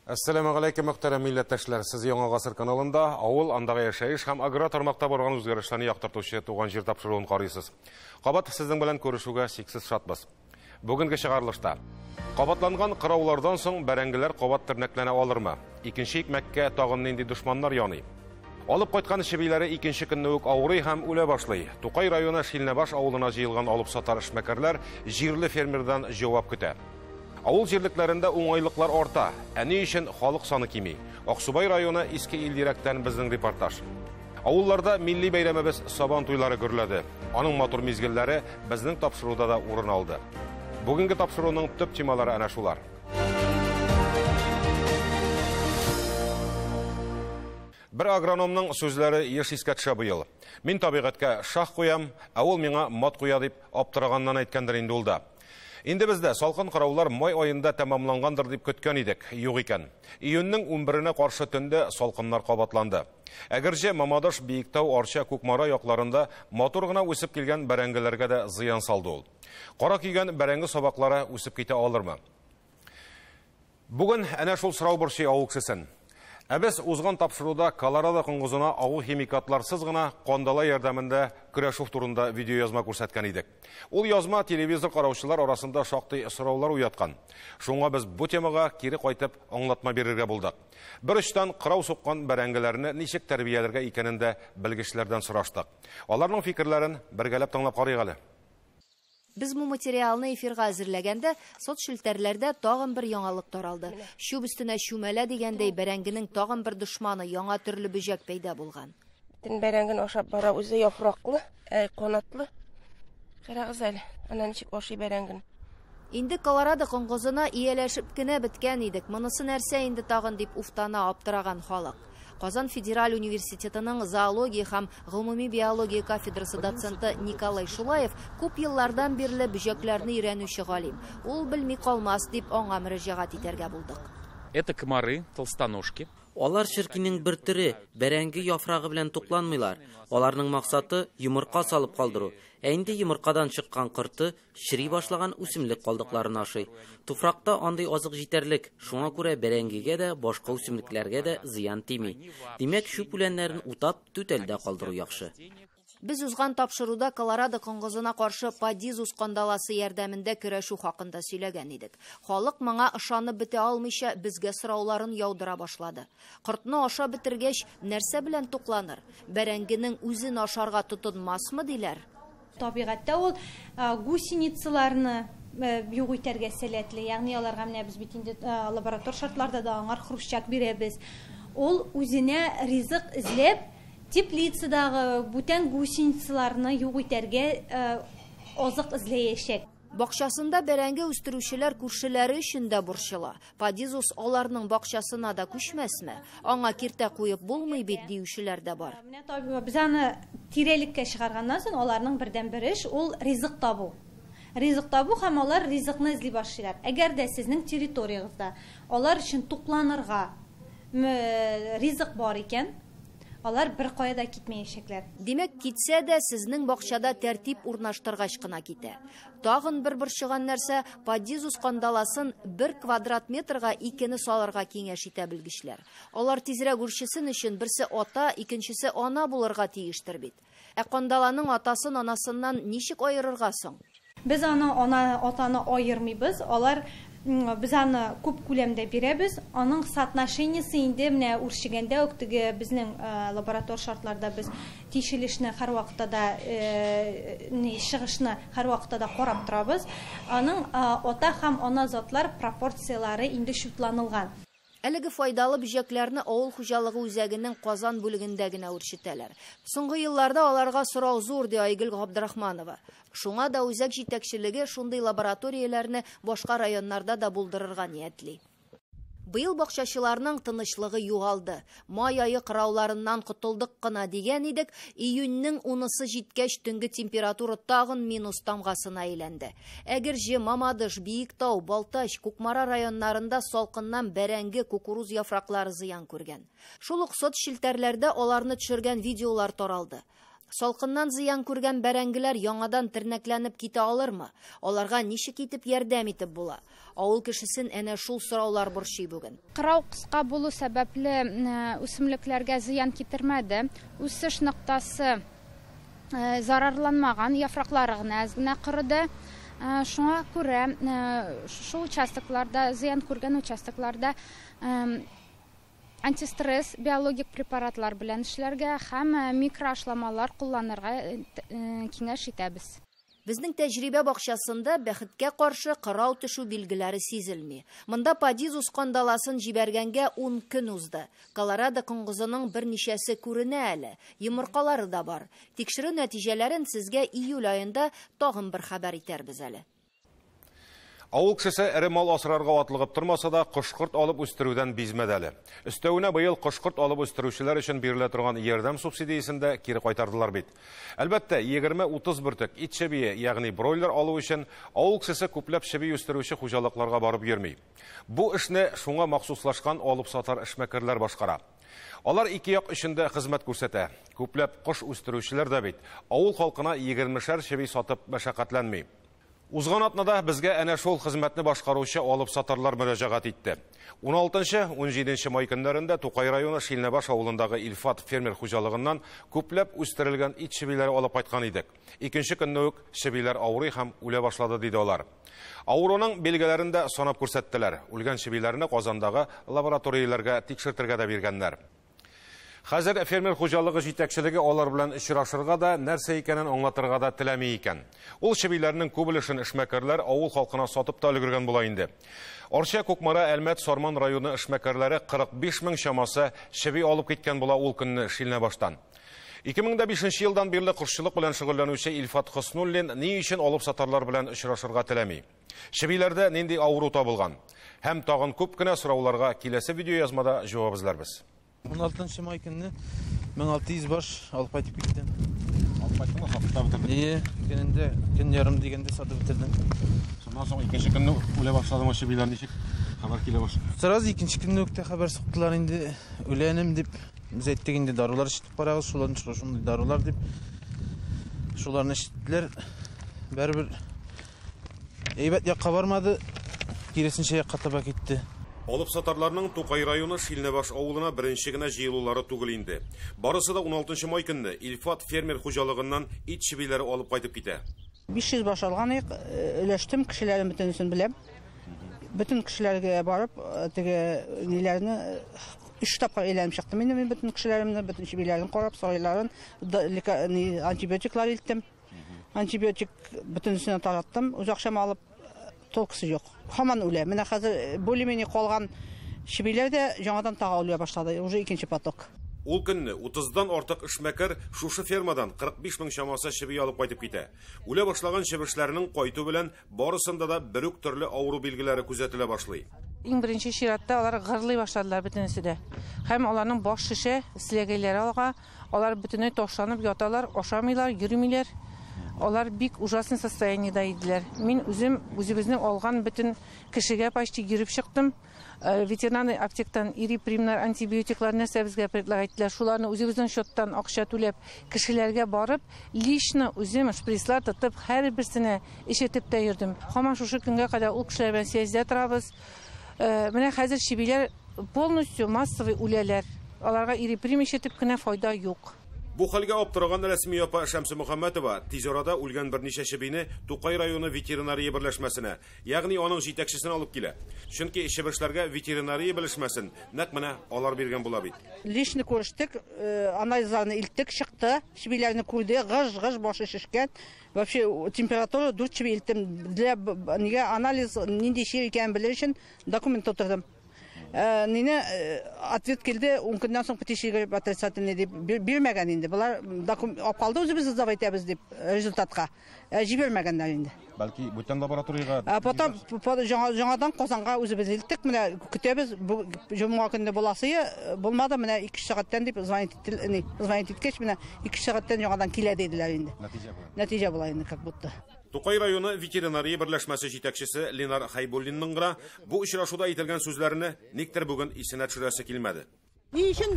Әссәламү галәйкүм, мөхтәрәм милләттәшләр. Сез Яңа Гасыр каналында авыл, андагы яшәеш һәм аграр тармакта барган үзгәрешләрне яктыртучы Туган җир тапшыруын карыйсыз. Кабат сезнең белән күрешүгә чиксез шатбыз. Бүгенге чыгарылышта кабатланган кыраулардан соң бәрәңгеләр кабат тернәкләнә алырмы? Икенче икмәккә тагын нинди дошманнар яный? Алып кайткан чебиләре икенче көнне үк авырый һәм үлә башлый. Тукай районы Шилнәбаш авылына җыелган алып сатар эшмәкәрләр җирле фермердан җавап көтә. Авыл җирлекләрендә уңайлыклар арта. Ә ни өчен халык саны кими? Аксубай районы Иске Илдирәктән безнең репортаж. Авылларда милли бәйрәмебез Сабан туйлары гөрләде. Аның матур мизгелләре безнең тапшыруда да урын алды. Бүгенге тапшыруның төп темалары әнә шулар. Бер агрономның сүзләре еш искә төшә быел. Мин табигатькә шах куям, ә ул миңа мат куя дип аптыраганнан әйткәндер инде ул да. Инде бездә салкын кыраулар май аенда тәмамлангандыр дип көткән идек, юк икән. Июньнең 11-нә каршы төндә салкыннар кабатланды. Әгерҗе, Мамадыш, Биектау, Арча, Кукмара якларында матур гына үсеп килгән бәрәңгеләргә дә зыян салды ул. Кара көйгән бәрәңге сабаклары үсеп китә алырмы? Бүген әнә шул сорау борчый авыл кешесен. Ә без узган тапшыруда Колорадо коңгызына агу химикатларсыз гына кандала ярдәмендә көрәшү турында видеоязма күрсәткән идек. Ул язма телевизор караучылар арасында шактый сораулар уяткан. Шуңа без бу темага кире кайтып аңлатма бирергә булдык. Бер очтан кырау суккан бәрәңгеләрне ничек тәрбияләргә икәнен дә белгечләрдән сораштык. Аларның фикерләрен бергәләп тыңлап карыйк әле. Без бу материалны эфирга әзерләгәндә соцчелтәрләрдә тагын бер яңалык таралды. Чүп өстенә чүмәлә дигәндәй бәрәңгенең тагын бер дошманы яңа төрле бөҗәк пәйда булган. Бөтен бәрәңгене ашап бара, үзе яфраклы, канатлы. Карагыз әле, ана ничек ашый бәрәңгене. Инде Колорадо коңгызына ияләшеп кенә беткән идек. Монысы нәрсә инде тагын дип уфтана аптыраган халык. Казан федераль университетының зоология һәм гомуми биология кафедрасы доценты Николай Шулаев күп еллардан бирле бөҗәкләрне өйрәнүче галим. Ул белми калмас дип аңа мөрәҗәгать итәргә булдык. Это комары, толстоножки. Алар черкинең бер төре, бәрәңге яфрагы белән тукланмыйлар. Аларның максаты йомырка салып калдыру. Ә инде йомыркадан чыккан корты чери башлаган үсемлек калдыкларын ашый. Туфракта андый азык җитәрлек, шуңа күрә бәрәңгегә дә, башка үсемлекләргә дә зыян тими. Димәк, чүп үләннәрен утап, түтәлдә калдыру яхшы. Без узган тапшыруда Колорадо коңгызына каршы Падизус кандаласы ярдәмендә көрәшү хакында сөйләгән идек. Халык моңа ышанып бетә алмыйча безгә сорауларын яудыра башлады. Кортны аша бетергәч, нәрсә белән тукланыр? Бәрәңгенең үзен ашарга тотынмасмы диләр? Табигатьтә ул гусеницаларны юк итәргә сәләтле, ягъни аларга менә без бит инде лаборатор шартларда да аңар хрущак бирәбез. Ул үзенә ризык эзләп теплицадагы бүтән гусеницаларны юк итәргә азык эзләячәк. Бакчасында бәрәңге үстерүчеләр күршеләре өчен дә борчыла. Падизус аларның бакчасына да күчмәсме? Аңа киртә куеп булмый бит диючеләр дә бар. Менә табиб без аны тирәлеккә чыгарганнан соң аларның бердәнбер эш ул ризык табу. Ризык табу һәм алар ризыкны эзли башлыйлар. Әгәр дә сезнең территориягездә алар өчен тукланырга ризык бар икән, алар бер кая да китмәячәкләр. Димәк, китсә дә сезнең бакчада тәртип урнаштыргач кына китә. Тагын бер борчыган нәрсә, Падизус кандаласын 1 квадрат метрга 2-не салырга киңәш итә белгечләр. Алар тизрәк үрчесен өчен берсе ата, икенчесе ана булырга тиештер бит. Ә кандаланың атасын анасыннан ничек аерырга соң? Без аны ана, атаны аермыйбыз. Алар без аны күп күләмдә бирәбез. Аның соотношениесе инде менә үрчегәндә үк теге безнең лаборатор шартларда без тишелешне һәрвакытта да, чыгышны һәрвакытта да карап торабыз. Аның ата һәм ана затлар пропорцияләре инде шутланылган. Әлеге файдалы бөҗәкләрне авыл хуҗалыгы үзәгенең Казан бүлегендә генә үрчетәләр. Соңгы елларда аларга сорау зур, ди Айгөл Габдрахманова. Шуңа да үзәк җитәкчелеге шундый лабораторияләрне башка районнарда да булдырырга ниятли. Быел бакчачыларның тынычлыгы югалды. Май ае кырауларыннан котылдык кына дигән идек, июньнең 10-сы җиткәч төнге температура тагын минус тамгасына әйләнде. Әгерҗе, Мамадыш, Биектау, Балтач, Кукмара районнарында салкыннан бәрәңге, кукуруз яфраклары зыян күргән. Шул ук соцчелтәрләрдә аларны төшергән видеолар таралды. Салкыннан зыян күргән бәрәңгеләр яңадан тернәкләнеп китә алырмы? Аларга ничек итеп ярдәм итеп була? Авыл кешесен әнә шул сораулар борчый бүген. Кырау кыска булу сәбәпле үсемлекләргә зыян китермәде. Үсеш ноктасы зарарланмаган, яфраклары гына әз генә корыды. Шуңа күрә шул участокларда, зыян күргән участокларда антистресс биологик препаратлар белән эшләргә һәм микроашламалар кулланырга киңәш итәбез. Безнең тәҗрибә бакчасында бәхеткә каршы кырау төшү билгеләре сизелми. Монда Падизус кандаласын җибәргәнгә 10 көн узды. Колорадо коңгызының берничәсе күренә әле. Йомыркалары да бар. Тикшерү нәтиҗәләрен сезгә июль аенда тагын бер хәбәр итәрбез әле. Авыл кешесе эре мал асрарга атлыгып тормаса да, кош-корт алып үстерүдән бизмәде әле. Өстәвенә быел кош-корт алып үстерүчеләр өчен бирелә торган ярдәм субсидиясен дә кире кайтардылар бит. Әлбәттә, 20-30 бөртек ит чебие, ягъни бройлер алу өчен авыл кешесе күпләп чеби үстерүче хуҗалыкларга барып йөрми. Бу эшне шуңа махсуслашкан алып сатар эшмәкәрләр башкара. Алар ике як өчен дә хезмәт күрсәтә. Күпләп кош үстерүчеләр дә бит авыл халкына 20-шәр чеби сатып мәшәкатьләнми. Узган атнада безгә әнә шул хезмәтне башкаручы алып сатарлар мөрәҗәгать итте. 16-17 май көннәрендә Тукай районы Шилнәбаш авылындагы Илфат фермер хуҗалыгыннан күпләп үстерелгән ит чебиләре алып кайткан идек. Икенче көнне үк чебиләр авырый һәм үлә башлады, диде алар. Авыруның билгеләрен дә санап күрсәттеләр. Үлгән чебиләрне Казандагы лабораторияләргә тикшертергә дә биргәннәр. Хәзер фермер хуҗалыгы җитәкчелеге алар белән очрашырга да, нәрсә икәнен аңлатырга да теләми икән. Ул чебиләрнең күп өлешен эшмәкәрләр авыл халкына сатып та өлгергән була инде. Арча, Кукмара, Әлмәт, Сарман районы эшмәкәрләре 45 мең чамасы чеби алып киткән була ул көнне Шилнәбаштан. 2005 елдан бирле кошчылык белән шөгыльләнүче Илфат Хөснуллин ни өчен алып сатарлар белән очрашырга теләми? Чебиләрдә нинди авыру табылган? Һәм тагын күп кенә сорауларга киләсе видеоязмада җавап эзләрбез. 16 май көнне 1600 баш алып кайтып киттем. Алып кайттыңмы, сатып та бетердең? Ие, көнендә, көн ярым дигәндә сатып бетердем. Шуннан соң икенче көнне үлә башладымы чебиләр, ничек хәбәр килә башлады? Сразу икенче көнне үк тә хәбәр суктылар инде, үләнем дип. Без әйттек инде, дарулар эчеп карагыз, шуларны шундый дарулар дип. Шуларны эчтеләр. Барыбер әйбәт якка бармады, киресенчә якка таба китте. Алып сатарларның Тукай районы Шилнәбаш авылына беренче генә җыелулары түгел инде. Барысы да 16 май көнне Илфат фермер хуҗалыгыннан ит чебиләре алып кайтып китә. 500 баш алган идек, өләштем, кешеләрен бөтенесен беләм. Бөтен кешеләргә барып, теге ниләрне 3 тапкыр әйләнеп чыктым инде мин бөтен кешеләремне, бөтен чебиләрен карап, сарайларын, антибиотиклар илттем. Антибиотик бөтенесенә тараттым, үз акчама алып. Толкысы юк. Һаман үлә. Менә хәзер более-менее калган чебиләр дә яңадан тагы үлә башлады. Уже икенче поток. Ул көнне 30-дан артык эшмәкәр шушы фермадан 45 мең чамасы чеби алып кайтып китә. Үлә башлаган чебешләрнең кайту белән барысында да бер үк төрле авыру билгеләре күзәтелә башлый. Иң беренче чиратта алар гырлый башладылар бөтенесе дә. Һәм аларның баш шешә, селәгәйләре алга, алар бөтенләй ташланып яталар, ашамыйлар, йөрмиләр. Алар бик ужасный состояниедә иделәр. Мин үзем үзебезнең алган бөтен кешегә почти йөреп чыктым. Ветеринарный аптектан ирипримнар, антибиотиклар нәрсә безгә предлагать иттеләр. Шуларны үзебезнең счеттан акча түләп кешеләргә барып, лично үзем шприцлар тотып һәрберсенә эчертеп тә йөрдем. Һаман шушы көнгә кадәр ул кешеләр белән связьдә торабыз. Менә хәзер чебиләр полностью массовый үләләр. Аларга ириприм эчертеп кенә файда юк. Бу хәлгә аптыраган рәсми апа Шәмсе Мөхәммәтова тиз арада үлгән берничә чебине Тукай районы ветеринария берләшмәсенә, ягъни аның җитәкчесен алып килә. Чөнки чебешләргә ветеринария белешмәсен нәкъ менә алар биргән була бит. Лично күрештек, анализларны илттек, чыкты, чебиләрне күрде, гыж-гыж башы шешкән. Вообще температура 4 чеби илттем. Для нигә анализ нинди чир икәнен белер өчен документ тутырдым. Нине ответ килде, 10 көннән соң птичий грипп отрицательный дип бирмәгән инде. Булар документ алып калды, үзебез сдавать итәбез дип результатка. Җибәрмәгәннәр инде. Бәлки бүтән лабораториягә. Потом яңадан Казанга үзебез илттек. Менә көтәбез, җомга көнне буласы булмады, менә 2 сәгатьтән дип звонить итте, звонить иткәч, менә 2 сәгатьтән яңадан килә диделәр инде. Нәтиҗә була. Нәтиҗә була инде, как будто. Тукай районы ветеринария берләшмәсе җитәкчесе Ленар Хайбуллинның гына бу очрашуда әйтелгән сүзләрне никтер бүген исенә төшерәсе килмәде. Ни өчен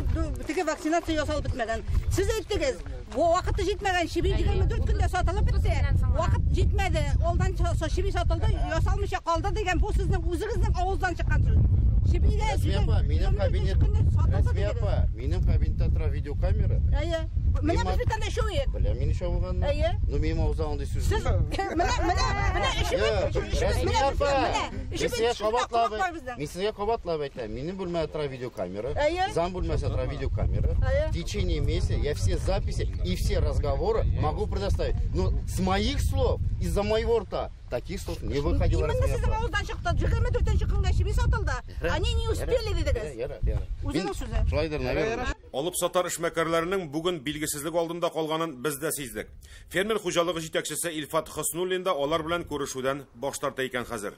теге вакцинация ясалып бетмәгән? Сез әйттегез, бу вакыты җитмәгән, чеби 24 көндә сатылып бетте. Вакыт җитмәде, алдан чеби сатылды, ясалмыйча калды дигән бу сезнең үзегезнең авыздан чыккан сүз. Чебигә Рәсмия минем кабинет, Рәсмия апа, минем кабинетта тора видеокамера. Әйе. Менә без бит анда шуек. Беләм мин ничә булганны. Әйе. Ну минем авыздан андый сүз. Сез менә менә менә эшебез менә менә. Мин сезгә кабатлап әйтәм, минем бүлмәдә тора видеокамера, зам бүлмәсендә тора видеокамера. В течение месяца я все записи и все разговоры могу предоставить. Но с моих слов, из-за моего рта таких слов не выходило. Именно сезнең авыздан чыкты. 24 көнгә чеби сатылды. Они не успели дидегез. Үзенең сүзе. Шулайдыр, наверное. Алып сатар эшмәкәрләренең бүген билгесезлек алдында калганын без дә сиздек. Фермер хуҗалыгы җитәкчесе Илфат Хөснуллин да алар белән күрешүдән баш тарта икән хәзер.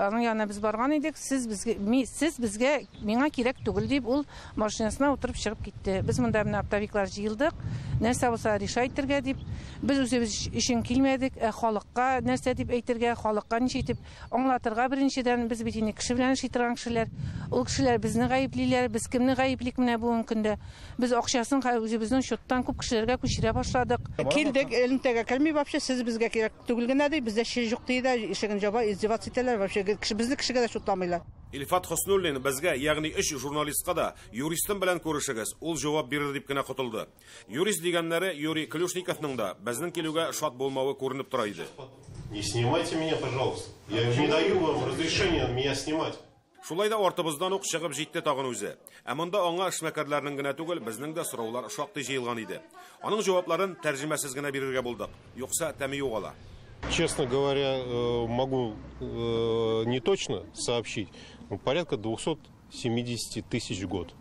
Аның янына без барган идек, сез безгә миңа кирәк түгел дип ул машинасына утырып чыгып китте. Без монда менә оптовиклар җыелдык, нәрсә булса решать итәргә дип, без үзебез өчен килмәдек, халыкка нәрсә дип әйтергә, халыкка ничек итеп аңлатырга беренчедән, без бит инде кеше белән эшли торган кешеләр. Ул кешеләр безне гаеплиләр, без кемне гаеплик менә бүгенге көндә. Без акчасын үзебезнең счеттан күп кешеләргә күчерә башладык. Килдек, элемтәгә керми вообще, сез безгә кирәк түгел генә ди, бездә ши юк ди дә, ишеген жаба, издеваться итәләр вообще. Безне кешегә дә шутламыйлар. Илфат Хөснуллин безгә, ягъни 3 журналистка да юристым белән күрешегез, ул җавап бирер дип кенә котылды. Юрист дигәннәре Юрий Клюшниковның да безнең килүгә шат булмавы күренеп тора иде. Не снимайте меня, пожалуйста. Я не даю вам разрешения меня снимать. Шулай да артыбыздан ук чыгып җитте тагын үзе. Ә монда аңа эшмәкәрләрнең генә түгел, безнең дә сораулар шактый җыелган иде. Аның җавапларын тәрҗемәсез генә бирергә булдык. Юкса тәме югала. Честно говоря, могу не точно сообщить, но порядка 270 тысяч в год.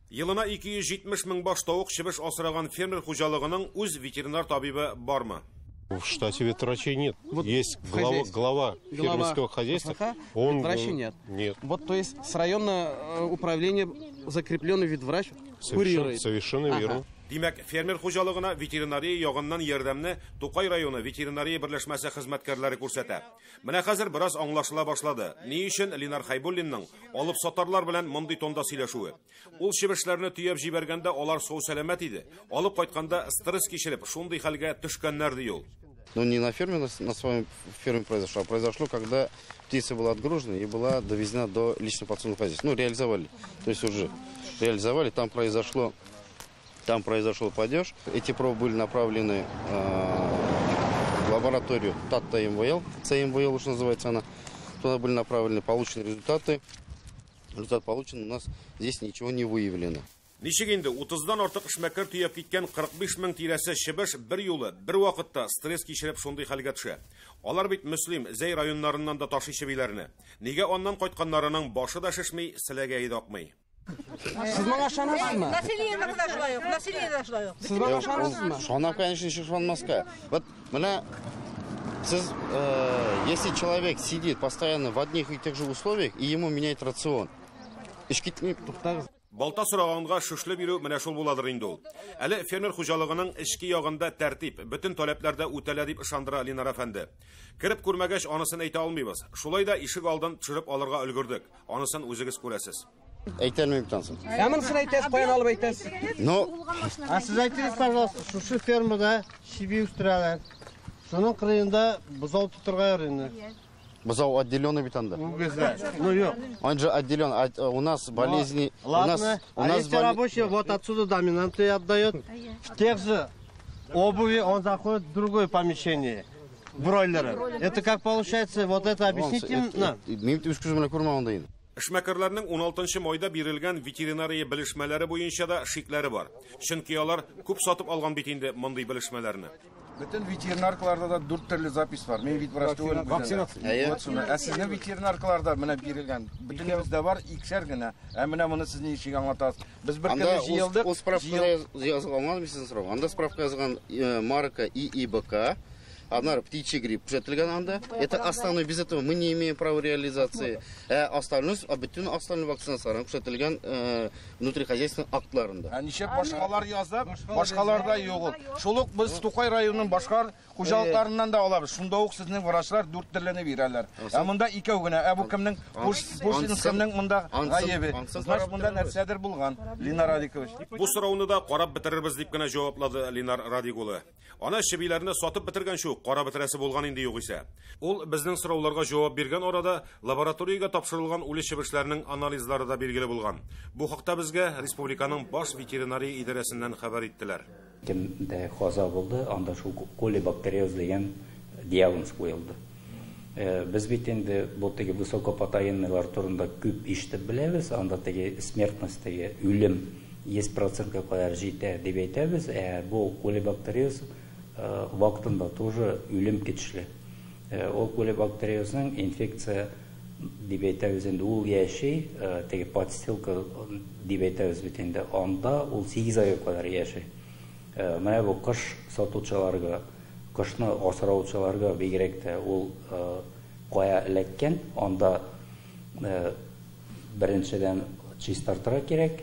Елына 270 мең баш тавык чебеш асраган фермер хуҗалыгының үз ветеринар табибы бармы? В штате ветврачей нет. Вот есть глава фермерского хозяйства. Он ветврачей нет. Нет. Вот, то есть с районного управления закрепленный ветврач курирует. Совершенно верно. Димәк, фермер хуҗалыгына ветеринария ягыннан ярдәмне Тукай районы ветеринария берләшмәсе хезмәткәрләре күрсәтә. Менә хәзер бераз аңлашыла башлады. Ни өчен Ленар Хайбуллинның алып сатарлар белән мондый тонда сөйләшүе? Ул чебешләрне төяп җибәргәндә алар сау сәламәт иде. Алып кайтканда стресс кичереп, шундый хәлгә төшкәннәр ди ул. Ну, не на ферме, на своем ферме произошло, а произошло, когда птица была отгружена и была довезена до личного подсобного хозяйства. Ну, реализовали. То есть уже реализовали, там произошел падеж. Эти пробы были направлены в лабораторию ТАТТА МВЛ, ЦМВЛ уж называется она. Туда были направлены, получены результаты. Результат получен, у нас здесь ничего не выявлено. Ничек инде 30-дан артык эшмәкәр төяп киткән 45 мең тирәсе чебеш бер юлы, бер вакытта стресс кичереп шундый хәлгә төшә. Алар бит Мөслим, Зәй районнарыннан да ташый чебиләрне. Нигә аннан кайтканнарының башы да шешми, селәгәе дә акмый. Сез моңа ышанасызмы? Население дә шулай ук, население дә шулай ук. Сез моңа ышанасызмы? Ышанам, конечно, ничек ышанмаска. Вот менә сез, если человек сидит постоянно в одних и тех же условиях, и ему меняет рацион, эш китми, туктагыз. Балта сораганга шөшле бирү менә шул буладыр инде ул. Әле фермер хуҗалыгының эчке ягында тәртип, бөтен таләпләр дә үтәлә дип ышандыра Ленар әфәнде. Кереп күрмәгәч, анысын әйтә алмыйбыз. Шулай да ишек алдын төшереп алырга өлгердек. Анысын үзегез күрәсез. Әйтә алмыйм тансын. Ә монысын әйтәсез, каян алып әйтәсез? Но А сез әйтегез, пожалуйста, шушы фермада чеби үстерәләр. Шуның кырыенда бозау тотырга ярый инде. Бозау отделенный бит анда. Ну, юк. Он же отделен. У нас болезни... Ладно, а если рабочий вот отсюда доминанты отдает, в тех же обуви он заходит в другое помещение. Бройлеры. Это как получается, вот это объясните нам. Мин үз күзем белән күрмәгән инде. Эшмәкәрләрнең 16 майда бирелгән ветеринария белешмәләре буенча да шикләре бар. Чөнки алар күп сатып алган бит инде мондый белешмәләрне. Бөтен ветеринаркаларда да 4 төрле запись бар. Мин ветврач түгел. Вакцинация. Ә сезнең ветеринаркаларда менә бирелгән. Бөтенебездә бар икшәр генә. Ә менә моны сез ничек аңлатасыз? Без бер көнне җыелдык. Ул справка язылган, мин сезне сорау. Анда справка язылган марка ИИБК Аннары птичий грипп күрсәтелгән анда. Это основной, без этого мы не имеем права реализации. Ә остальной, бөтен остальной вакцинацияләр күрсәтелгән внутрихозяйственный актларында. Ә ничек башкалар язып, башкаларда юк ул. Шул ук без Тукай районының башка хуҗалыкларыннан да алабыз. Шунда ук сезнең врачлар дүрт төрлене бирәләр. Ә монда икәү генә. Ә бу кемнең кемнең монда гаебе? Значит, монда нәрсәдер булган, Ленар Радикович. Бу сорауны да карап бетерербез дип кенә җаваплады Ленар Радик улы. Ана чебиләрне сатып бетергәнче үк карап бетерәсе булган инде югыйсә. Ул безнең сорауларга җавап биргән арада лабораториягә тапшырылган үле чебешләрнең анализлары да билгеле булган. Бу хакта безгә республиканың баш ветеринария идарәсеннән хәбәр иттеләр. Кемдә каза булды, анда шул колибактериоз дигән диагноз куелды. Без бит инде бу теге высокопатогенныйлар турында күп ишетеп беләбез, анда теге смертность, теге үлем 100%-ка кадәр җитә дип әйтәбез, ә бу колибактериоз вакытында тоже үлем китешле. Ул колибактериозның инфекция дип әйтәбез инде, ул яши, теге подстилка дип әйтәбез бит инде, анда ул 8 айга кадәр яши. Менә бу кыш сатучыларга, кышны асраучыларга бигрәк тә ул кая эләккән, анда беренчедән чистартырга кирәк,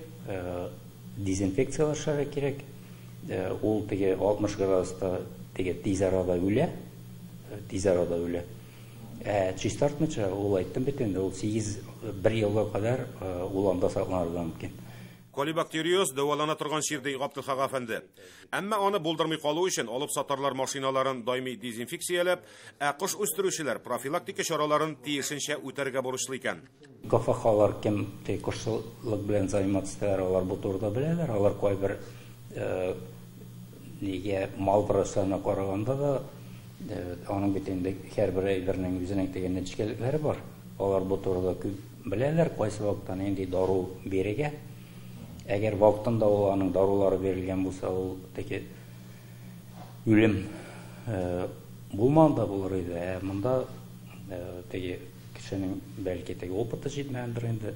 дезинфекциялашырга кирәк. Ул теге 60 градуста теге тиз арада үлә, тиз арада үлә. Ә чистартмыйча, ул әйттем бит инде, ул 8-1 елга кадәр ул анда сакланырга мөмкин. Колибактериоз дәвалана торган чир, ди Габделхак әфәнде. Әмма аны булдырмый калу өчен алып сатарлар машиналарын даими дезинфекцияләп, ә кош үстерүчеләр профилактика чараларын тиешенчә үтәргә бурычлы икән. КФХлар кем кошчылык белән заниматься, алар бу турыда беләләр, алар кайбер нигә мал врачларына караганда да аның бит инде һәрбер әйбернең үзенең теге нечкәлекләре бар. Алар бу турыда күп беләләр, кайсы вакытта нинди дару бирергә. Әгәр вакытында ул аның дарулары бирелгән булса, ул теге үлем булмаган да булыр иде. Ә монда теге кешенең бәлки теге опыты җитмәгәндер инде.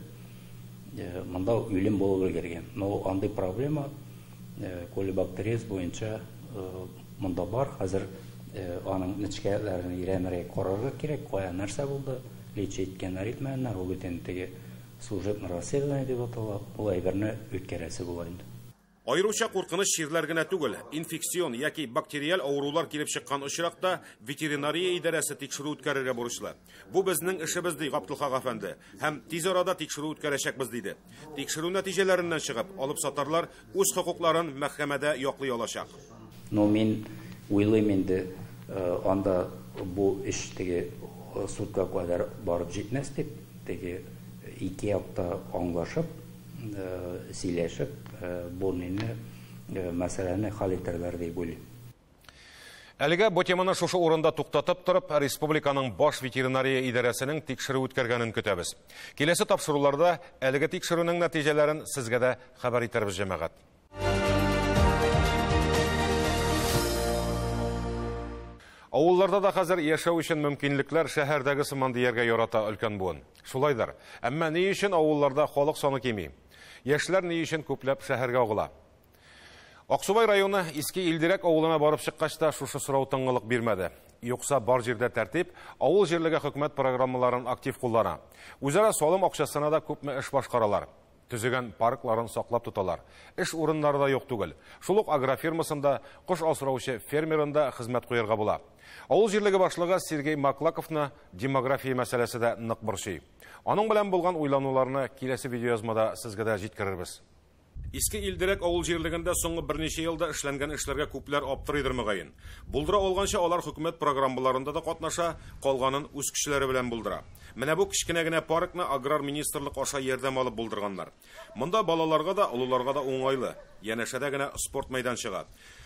Монда үлем булып өлгергән. Но андый проблема колибактериоз буенча монда бар. Хәзер аның нечкәләрен өйрәнергә, карарга кирәк, кая нәрсә булды, лечить иткәннәр, итмәгәннәр, ул бит инде теге служебный расследование дип атала, ул әйберне үткәрәсе була инде. Аеруча куркыныч чирләр генә түгел, инфекцион яки бактериаль авырулар килеп чыккан очракта ветеринария идарәсе тикшерү үткәрергә бурычлы. Бу безнең эшебез, ди Габделхак әфәнде, һәм тиз арада тикшерү үткәрәчәкбез, диде. Тикшерү нәтиҗәләреннән чыгып, алып сатарлар үз хокукларын мәхкәмәдә яклый алачак. Но мин уйлыйм инде, анда бу эш теге судка кадәр барып җитмәс дип, теге ике якта аңлашып, сөйләшеп, бу мине мәсьәләне хәл итәрләр дип уйлыйм. Әлегә бу теманы шушы урында туктатып торып, республиканың баш ветеринария идарәсенең тикшерү үткәргәнен көтәбез. Киләсе тапшыруларда әлеге тикшерүнең нәтиҗәләрен сезгә дә хәбәр итәрбез, җәмәгать. Авылларда да хәзер яшәү өчен мөмкинлекләр шәһәрдәге сыман дияргә ярата өлкән буын. Шулайдыр. Әмма ни өчен авылларда халык саны кими? Яшьләр ни өчен күпләп шәһәргә агыла? Аксубай районы Иске Илдерәк авылына барып чыккач та шушы сорау тынгылык бирмәде. Юкса бар җирдә тәртип, авыл җирлеге хөкүмәт программаларын актив куллана. Үзара салым акчасына да күпме эш башкаралар. Төзегән паркларын саклап тоталар. Эш урыннары да юк түгел. Шул ук агрофирмасында, кош асраучы фермерында хезмәт куярга була. Авыл җирлеге башлыгы Сергей Маклаковны демография мәсьәләсе дә нык борчый. Аның белән булган уйлануларны киләсе видеоязмада сезгә дә җиткерербез. Иске Илдерәк авыл җирлегендә соңгы берничә елда эшләнгән эшләргә күпләр аптырыйдыр мөгаен. Булдыра алганча алар хөкүмәт программаларында да катнаша, калганын үз көчләре белән булдыра. Менә бу кечкенә генә паркны аграр министрлык аша ярдәм алып булдырганнар. Монда балаларга да, олыларга да уңайлы. Янәшәдә генә спорт мәйданчыгы.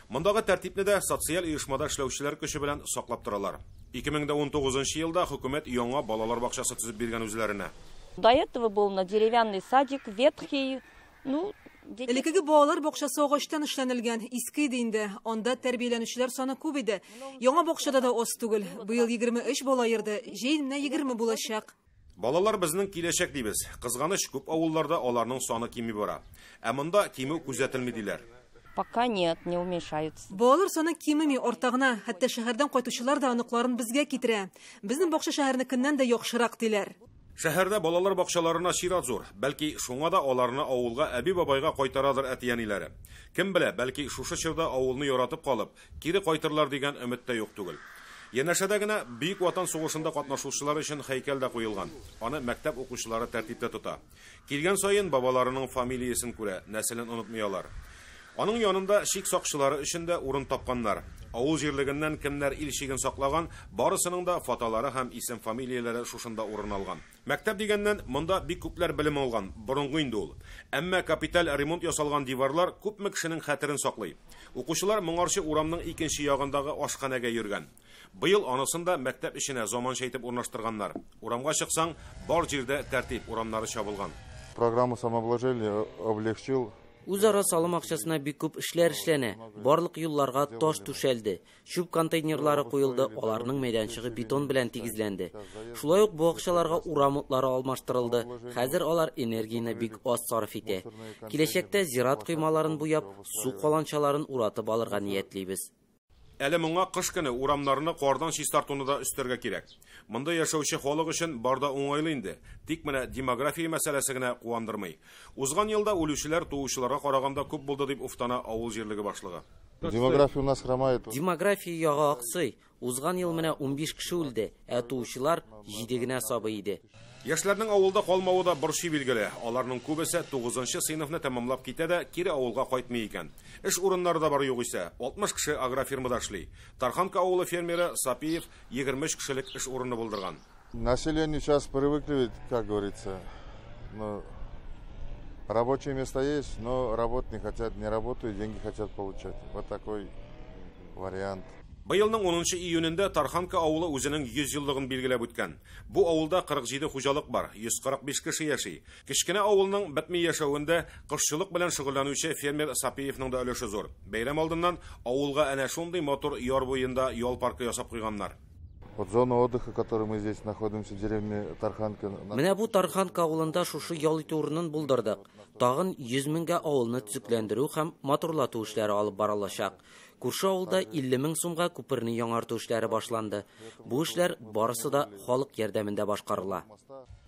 Мондагы тәртипне дә социаль оешмада эшләүчеләр көче белән саклап торалар. 2019 елда хөкүмәт яңа балалар бакчасы төзеп биргән үзләренә. До этого был на деревянный садик, ветхий, ну, Элеккеге балалар бакчасы агачтан эшләнелгән, иске иде инде. Анда тәрбияләнүчеләр саны күп иде. Яңа бакчада да аз түгел. Быел 23 бала йөрде, җәй менә 20 булачак. Балалар безнең киләчәк дибез. Кызганыч, күп авылларда аларның саны кими бара. Ә монда кимү күзәтелми диләр. Пока нет, не уменьшаются. Балалар саны кимеми, арта гына. Хәтта шәһәрдән кайтучылар да оныкларын безгә китерә. Безнең бакча шәһәрнекеннән дә яхшырак диләр. Шәһәрдә балалар бакчаларына чират зур. Бәлки шуңа да аларны авылга әби-бабайга кайтарадыр әти-әниләре. Кем белә, бәлки шушы чорда авылны яратып калып, кире кайтырлар дигән өмет тә юк түгел. Янәшәдә генә Бөек Ватан сугышында катнашучылар өчен һәйкәл дә куелган. Аны мәктәп укучылары тәртиптә тота. Килгән саен бабаларының фамилиясен күрә, нәселен онытмый алар. Аның янында чик сакчылары өчен дә урын тапканнар. Авыл җирлегеннән кемнәр ил чиген саклаган, барысының да фотолары һәм исем-фамилияләре шушында урын алган. Мәктәп дигәннән, монда бик күпләр белем алган, борынгы инде ул. Әмма капиталь ремонт ясалган диварлар күпме кешенең хәтерен саклый. Укучылар моңарчы урамның икенче ягындагы ашханәгә йөргән. Быел анысын да мәктәп эченә заманча итеп урнаштырганнар. Урамга чыксаң, бар җирдә тәртип, урамнары чабылган. Программа самообложения облегчил. Үзара салым акчасына бик күп эшләр эшләнә. Барлык юлларга таш түшәлде. Чүп контейнерлары куелды, аларның мәйданчыгы бетон белән тигезләнде. Шулай ук бу акчаларга урам утлары алмаштырылды. Хәзер алар энергияне бик аз сарыф итә. Киләчәктә зират коймаларын буяп, су каланчаларын уратып алырга ниятлибез. Әле моңа кыш көне урамнарны кардан чистартуны да өстәргә кирәк. Монда яшәүче халык өчен бар да уңайлы инде. Тик менә демография мәсьәләсе генә куандырмый. Узган елда үлүчеләр туучыларга караганда күп булды дип уфтана авыл җирлеге башлыгы. Демография у нас хромает. Демография ягы аксый. Узган ел менә 15 кеше үлде, ә туучылар 7 генә сабый иде. Яшьләрнең авылда калмавы да борчый билгеле. Аларның күбесе 9нчы сыйныфны тәмамлап китә дә кире авылга кайтмый икән. Эш урыннары да бар югыйсә. 60 кеше агрофирмада эшли. Тарханка авылы фермеры Сапиев 23 кешелек эш урыны булдырган. Население сейчас привыкли, ведь, как говорится, ну, рабочие места есть, но работать не хотят, не работают, деньги хотят получать. Вот такой вариант. Быелның 10 июнендә Тарханка авылы үзенең 100 еллыгын билгеләп үткән. Бу авылда 47 хуҗалык бар, 145 кеше яши. Кечкенә авылның бетми яшәвендә кошчылык белән шөгыльләнүче фермер Сапиевның да өлеше зур. Бәйрәм алдыннан авылга әнә шундый матур яр буенда ял паркы ясап куйганнар. Вот зона отдыха, в которой мы здесь находимся, в деревне Тарханка. Менә бу Тарханка авылында шушы ял итү урынын булдырдык. Тагын 100 меңгә авылны төзекләндерү һәм матурлату эшләре алып барылачак. Күрше авылда 50 мең сумга күперне яңарту эшләре башланды. Бу эшләр барысы да халык ярдәмендә башкарыла.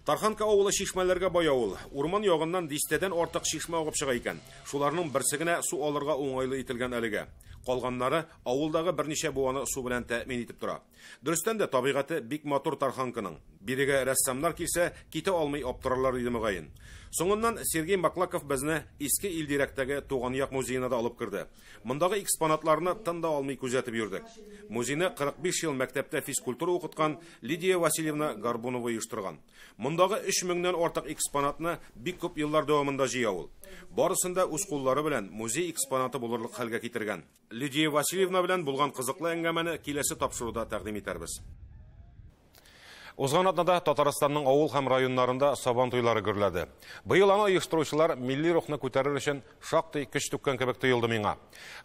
Тарханка авылы чишмәләргә бай авыл. Урман ягыннан дистәдән артык чишмә агып чыга икән. Шуларның берсе генә су алырга уңайлы ителгән әлегә. Калганнары авылдагы берничә буаны су белән тәэмин итеп тора. Дөрестән дә табигате бик матур Тарханканың. Бирегә рәссамнар килсә, китә алмый аптырарлар иде мөгаен. Соңыннан Сергей Маклаков безне Иске Илдирәктәге Туган як музеена да алып керде. Мондагы экспонатларны тын да алмый күзәтеп йөрдек. Музейны 45 ел мәктәптә физкультура укыткан Лидия Васильевна Горбунова оештырган. Мондагы 3000-нән артык экспонатны бик күп еллар дәвамында җыя ул. Барысын да үз куллары белән музей экспонаты булырлык хәлгә китергән. Лидия Васильевна белән булган кызыклы әңгәмәне киләсе тапшыруда тәкъдим итәрбез. Узган атнада Татарстанның авыл һәм районнарында сабан туйлары гөрләде. Быел аны оештыручылар милли рухны күтәрер өчен шактый көч түккән кебек тоелды миңа.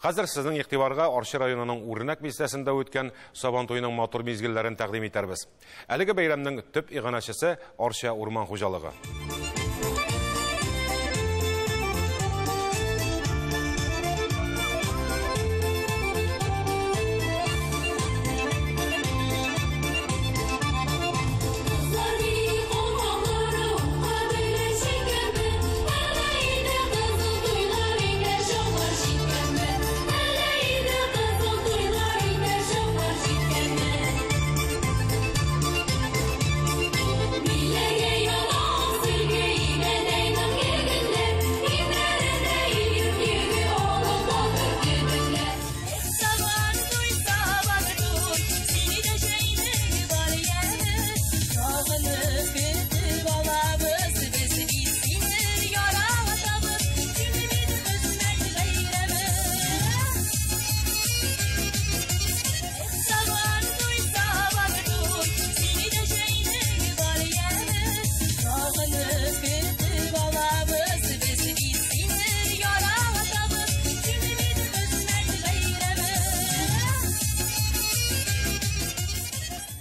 Хәзер сезнең игътибарга Арча районының Үрнәк бистәсендә үткән сабан туеның матур мизгелләрен тәкъдим итәрбез. Әлеге бәйрәмнең төп иганәчесе Арча урман хуҗалыгы. Биләргә яна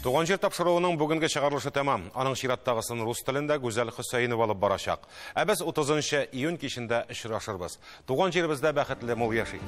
Туган җир тапшыруының бүгенге чыгарылышы тәмам. Аның чираттагысын рус телендә Гүзәл Хөсәенова алып барачак. Ә без 30 июнь кичендә очрашырбыз. Туган җиребездә бәхетле мул яшик.